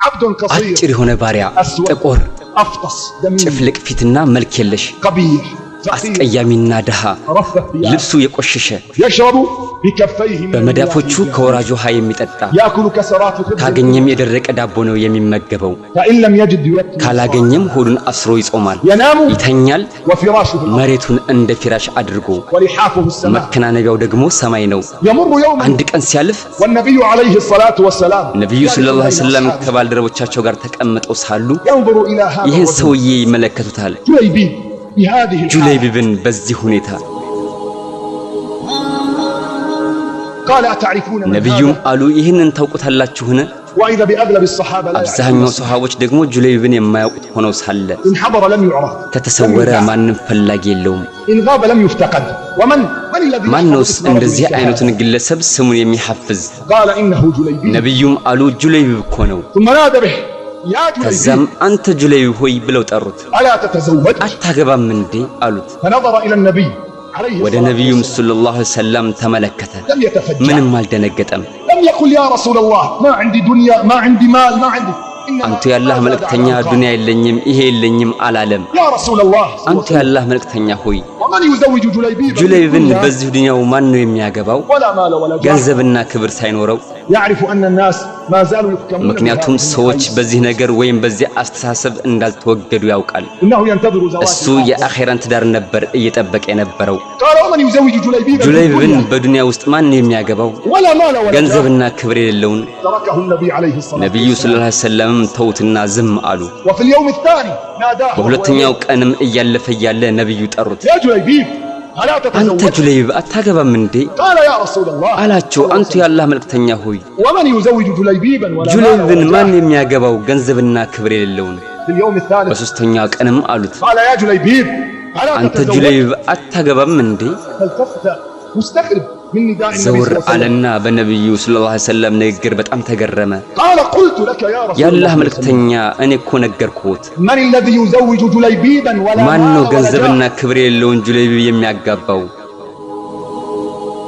عبد قصير አጭር የሆነ ባሪያ፣ أسود ጥቁር፣ أفطس دميم ጭፍልቅ ፊትና መልክ የለሽ፣ قبيح فقير አስቀያሚና ድሃ፣ رث الثياب ልብሱ የቆሸሸ፣ يشرب بكفيه من المياه በመዳፎቹ الجارية ከወራጅ ውሃ የሚጠጣ፣ يأكل كسرات خبز ካገኘም የደረቀ ዳቦ ነው የሚመገበው። فإن لم يجد يكل ካላገኘም ሆዱን አስሮ ይጾማል። ينام ይተኛል፣ وفراشه الأرض መሬቱን እንደ ፊራሽ አድርጎ፣ ولحافه السماء መከናነቢያው ደግሞ ሰማይ ነው። يمر يوما አንድ ቀን ሲያልፍ والنبي عليه الصلاة والسلام ነቢዩ جالس ሰለላሁ ዐለይሂ بين ወሰለም أصحابه ከባልደረቦቻቸው ጋር ተቀምጠው ሳሉ ينظر إلى هذا ይህን الرجل ሰውዬ ይመለከቱታል። جليبيب بهذه الحالة ጁለይቢብን በዚህ ሁኔታ። قال أتعرفون من ነቢዩም هذا؟ አሉ ይህንን ታውቁታላችሁን? وإذا بأغلب الصحابة لا يعرفون አብዛኛው اسمه ሰሃቦች ደግሞ ጁለይቢብን የማያውቁት ሆነው ሳለ إن حضر لم يعرف لم ከተሰወረ يدع ማንም ፈላጊ የለውም። إن غاب لم يفتقد ومن من الذي يحفظ ማነውስ اسم رجل እንደዚህ كهذا؟ አይነቱን ግለሰብ ስሙን የሚሐፍዝ? قال إنه جليبيب ነቢዩም አሉ ጁለይቢብ እኮ ነው። ثم نادى به يا ከዛም جليبيب አንተ ጁለይቢብ ሆይ ብለው ጠሩት። ألا تتزوج؟ አታገባም እንዴ አሉት። فنظر إلى النبي عليه ወደ الصلاة ነቢዩም والسلام ሰለላሁ ዐለይሂ ወሰለም ተመለከተ። لم يتفجع ምንም አልደነገጠም። لم يقل يا رسول الله ما عندي دنيا ما عندي مال ما عندي إنما አንቱ የአላህ ما زاد መልእክተኛ على أن قال ዱንያ የለኝም ይሄ የለኝም አላለም። يا رسول الله صلى الله አንቱ عليه وسلم የአላህ መልእክተኛ ሆይ ومن يزوج جليبيبا من ጁለይብን الدنيا በዚህ ዱንያው ማን ነው የሚያገባው ولا مال ولا جاه ገንዘብና ክብር ሳይኖረው? يعرف أن الناس ما زالوا يحكمون ምክንያቱም بهذه ሰዎች المقاييس በዚህ ነገር ወይም በዚህ አስተሳሰብ እንዳልተወገዱ ያውቃል። إنه ينتظر زواج እሱ الآخرة የአኼራን ትዳር ነበር እየጠበቀ የነበረው። قال ومن يزوج جليبيبا في ጁለይብን الدنيا በዱንያ ውስጥ ማን ነው የሚያገባው ولا مال ولا جاه ገንዘብና ክብር የሌለውን? تركه النبي عليه الصلاة ነቢዩ والسلام ሰለላሁ ዐለይሂ ወሰለም ተውትና ዝም አሉ። وفي اليوم الثاني ناداه وهو በሁለተኛው يمر ቀንም እያለፈ እያለ ነቢዩ ጠሩት። يا جليبيب ألا አንተ تتزوج؟ ጁለይብ አታገባም እንዴ قال يا رسول الله አላቸው። صلى الله عليه አንቱ وسلم የአላህ መልእክተኛ ሆይ ومن يزوج جليبيبا ولا مال ጁለይብን ولا ማን جاه የሚያገባው ገንዘብና ክብር የሌለውን? في اليوم الثالث በሦስተኛው ቀንም አሉት قال يا جليبيب ألا አንተ تتزوج؟ ጁለይብ አታገባም እንዴ? فالتفت مستغرب من نداء النبي ዘውር صلى الله عليه وسلم አለና በነቢዩ ሰለላሁ ዐለይሂ ወሰለም ንግግር በጣም ተገረመ። قال قلت لك يا رسول የአላህ الله صلى الله عليه وسلم መልእክተኛ እኔ እኮ ነገርኩት። من الذي يزوج جليبيبا ولا ማን مال ነው ولا ገንዘብና جاه؟ ክብር የሌለውን ጁለይቢብ የሚያጋባው?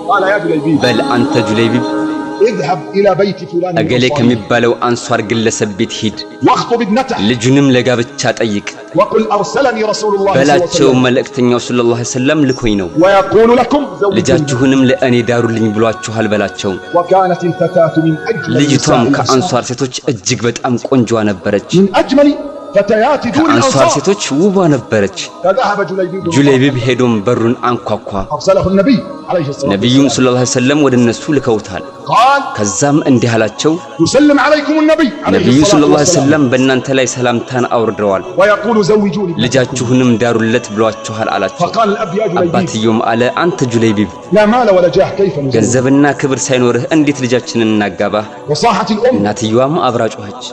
قال يا جليبيب በል አንተ ጁለይቢብ اذهب إلى بيت فلان እገሌ الأنصاري ከሚባለው አንሷር ግለሰብ ቤት ሂድ፣ واخطب ابنته ልጁንም ለጋብቻ ጠይቅ وقل أرسلني رسول الله صلى الله عليه በላቸው። وسلم መልእክተኛው ሰለላሁ ዐለይሂ ወሰለም ልኮኝ ነው፣ ويقول لكم زوجوني ልጃችሁንም ለእኔ ዳሩልኝ ብሏችኋል በላቸው። وكانت الفتاة من أجمل ልጅቷም نساء الأنصار ከአንሷር ሴቶች እጅግ በጣም ቆንጆዋ ነበረች። من أجمل فتيات دور ከአንሷር الأنصار ሴቶች ውቧ ነበረች። فذهب جليبيب ጁለይቢብ ሄዶም በሩን አንኳኳ። أرسله النبي عليه الصلاة ነቢዩም والسلام ሰለላሁ ዐለይሂ ወሰለም ወደ እነሱ ልከውታል። قال ከዛም እንዲህ አላቸው፣ يسلم عليكم النبي عليه ነቢዩ الصلاة ሰለላሁ ዐለይሂ والسلام ወሰለም በእናንተ ላይ ሰላምታን አውርደዋል፣ ويقول زوجوني ابنتكم ልጃችሁንም ዳሩለት ብሏችኋል አላቸው። فقال الأب يا جليبيب አባትየውም አለ አንተ ጁለይቢብ لا مال ولا جاه كيف نزوج؟ ገንዘብና ክብር ሳይኖርህ እንዴት ልጃችንን እናጋባህ? وصاحت الأم እናትየዋም አብራ ጮኸች።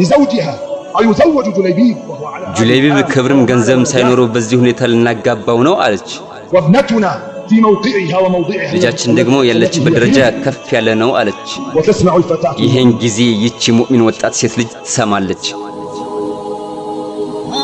لزوجها أيزوج جليبيب وهو على هذه ጁለይቢብ الحال ክብርም ولا مال ገንዘብም ولا جاه ሳይኖረው በዚህ ሁኔታ ልናጋባው ነው አለች። وابنتنا في موقعها وموضعها ልጃችን ደግሞ التي ያለችበት هي ደረጃ فيه ከፍ ያለ ነው አለች። وتسمع الفتاة ይህን ጊዜ ይቺ ሙእሚን ወጣት ሴት ልጅ ትሰማለች።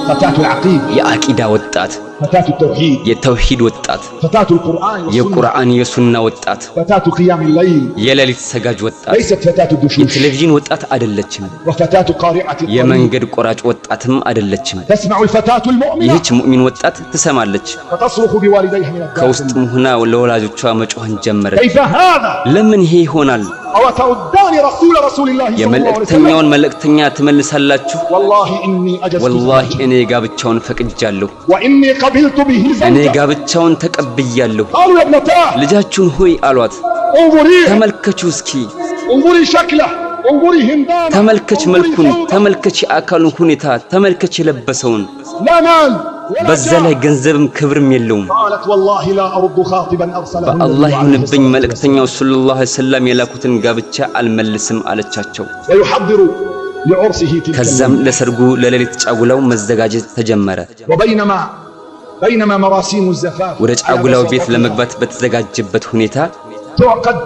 فتاة العقيدة የአቂዳ ወጣት፣ فتاة التوحيد የተውሂድ ወጣት፣ فتاة القرآن والسنة የቁርአን የሱና ወጣት፣ فتاة قيام الليل የሌሊት ሰጋጅ ወጣት፣ ليست فتاة الدشوش የቴሌቪዥን ወጣት አይደለችም። وفتاة قارعة الطريق የመንገድ ቆራጭ ወጣትም አይደለችም። تسمع الفتاة المؤمنة ይህች ሙእሚን ወጣት ትሰማለች። فتصرخ بوالديها من الداخل ከውስጥም ሆና ለወላጆቿ መጮህን ጀመረች። كيف هذا؟ ለምን ይሄ ይሆናል? أو تردان رسول رسول الله صلى الله عليه وسلم؟ የመልእክተኛውን መልእክተኛ ትመልሳላችሁ? والله إني أجزت ወላሂ زواجه እኔ ጋብቻውን ፈቅጃለሁ፣ وإني قبلت به እኔ زوجة ጋብቻውን ተቀብያለሁ። قالوا يا ابنتاه ልጃችሁን ሆይ አሏት፣ انظريه ተመልከቹ እስኪ፣ انظري شكله انظري هندامه ተመልከች انظري መልኩን፣ ثوبه ተመልከች የአካሉን ሁኔታ፣ ተመልከች የለበሰውን። لا مال ولا በዛ جاه ላይ ገንዘብም ክብርም የለውም። قالت والله لا أرد خاطبا أرسله በአላህ النبي عليه ይሁንብኝ الصلاة والسلام መልእክተኛው ሰለላሁ ዐለይሂ ወሰለም የላኩትን ጋብቻ አልመልስም አለቻቸው። ويحضر لعرسه تلك ከዛም الليلة ለሰርጉ ለሌሊት ጫጉላው መዘጋጀት ተጀመረ። وبينما بينما مراسيم الزفاف ወደ على ጫጉላው ቤት بساطتها ለመግባት በተዘጋጀበት ሁኔታ تعقد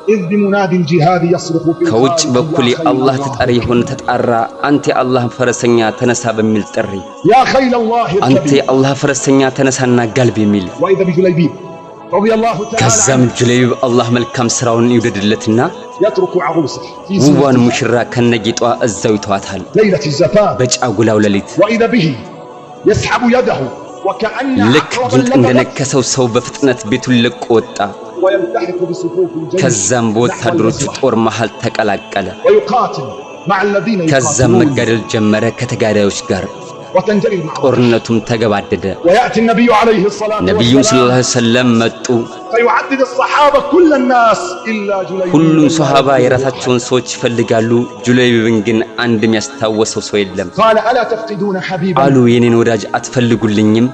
إذ بمنادي الجهاد يصرخ في ከውጭ الخارج በኩል يا خيل የአላህ الله ተጣሪ የሆነ ተጣራ። አንተ የአላህ ፈረሰኛ ተነሳ በሚል ጥሪ፣ يا خيل الله አንተ اركبي የአላህ ፈረሰኛ ተነሳና ጋልብ የሚል وإذا بجليبيب رضي الله تعالى ከዛም عنه ጁለይቢብ አላህ መልካም ስራውን ይውደድለትና يترك عروسه في ውቧን زينتها ሙሽራ ከነጌጧ እዛው ይተዋታል። ليلة الزفاف በጫጉላው ሌሊት وإذا به يسحب يده وكأن ልክ عقربا ጊንጥ لدغته እንደነከሰው ሰው በፍጥነት ቤቱን ለቆ ወጣ። ويلتحق بصفوف الجيش ከዛም نحو በወታደሮቹ المسرح ጦር መሃል ተቀላቀለ። ويقاتل مع الذين ከዛም يقاتلون መጋደል ጀመረ ከተጋዳዮች ጋር። وتنجلي المعركة ጦርነቱም ተገባደደ። ويأتي النبي عليه الصلاة ነቢዩም والسلام ሰለላሁ ዐለይሂ ወሰለም መጡ። فيعدد الصحابة كل الناس إلا جليبيبا ሁሉም لا ሶሃባ يذكره أحد የራሳቸውን ሰዎች ይፈልጋሉ። ጁለይቢብን ግን አንድም ያስታወሰው ሰው የለም። قال ألا تفقدون حبيبا አሉ የኔን ወዳጅ አትፈልጉልኝም?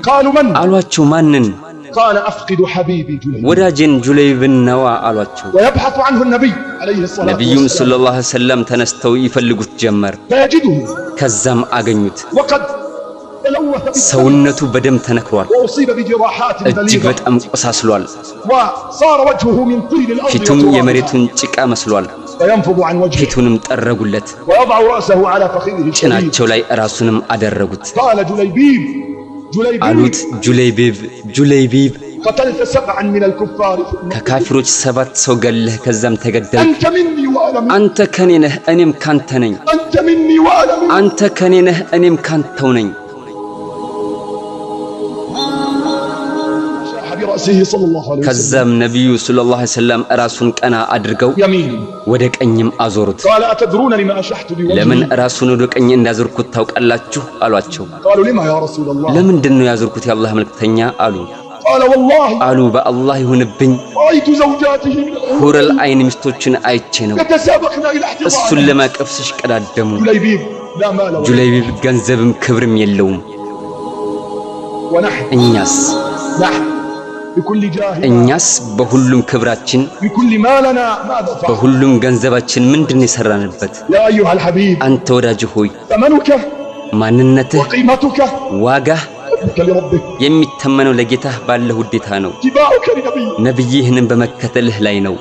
قالوا من አሏቸው ማንን? قال أفقد حبيبي جليبيب ወዳጄን ጁለይቢብን ነዋ አሏቸው። ويبحث عنه النبي عليه الصلاة ነቢዩም والسلام ሰለላሁ ዐለይሂ ወሰለም ተነስተው ይፈልጉት ጀመር። فيجده ከዛም አገኙት። وقد تلوث بالدم ሰውነቱ በደም ተነክሯል፣ وأصيب بجراحات እጅግ بليغة በጣም ቆሳስሏል። وصار وجهه من طين الأرض ፊቱም وترابها የመሬቱን ጭቃ መስሏል። فينفض عن وجهه ፊቱንም ጠረጉለት፣ ويضع رأسه على فخذه الشريف ጭናቸው ላይ ራሱንም አደረጉት። قال جليبيب جليبيب አሉት ጁለይቢብ ጁለይቢብ قتلت سبعا من الكفار ثم قتلت ከካፊሮች 7 ሰው ገለህ ከዛም ተገደልክ። أنت مني وأنا منك አንተ ከኔ ነህ እኔም ካንተ ነኝ። أنت مني وأنا منك አንተ ከኔ ነህ እኔም ካንተው ነኝ። شاح برأسه صلى الله عليه وسلم ከዛም ነቢዩ ሰለላሁ ዐለይሂ ወሰለም ራሱን ቀና አድርገው يمينا ወደ ቀኝም አዞሩት። قال أتدرون لما أشحت ለምን بوجهي ራሱን ወደ ቀኝ እንዳዞርኩት ታውቃላችሁ? አሏቸው። قالوا لما يا رسول الله ለምንድን ነው ያዞርኩት የአላህ መልክተኛ አሉ። قال والله አሉ በአላህ ይሁንብኝ رأيت زوجاته من الحور ሁረል አይን ሚስቶችን አይቼ ነው يتسابقن إلى እሱን احتضانه ለማቀፍ ሲሽቀዳደሙ። جليبيب لا مال ولا ጁለይቢብ ገንዘብም ክብርም የለውም። ونحن እኛስ نحن بكل جاهنا እኛስ በሁሉም ክብራችን بكل ما لنا ماذا فعل በሁሉም ገንዘባችን ምንድን የሰራንበት? يا أيها الحبيب አንተ ወዳጅ ሆይ ثمنك ማንነትህ وقيمتك ዋጋህ حبك لربك የሚተመነው ለጌታህ ባለህ ውዴታ ነው። اتباعك لنبيك ነቢይህንም በመከተልህ ላይ ነው።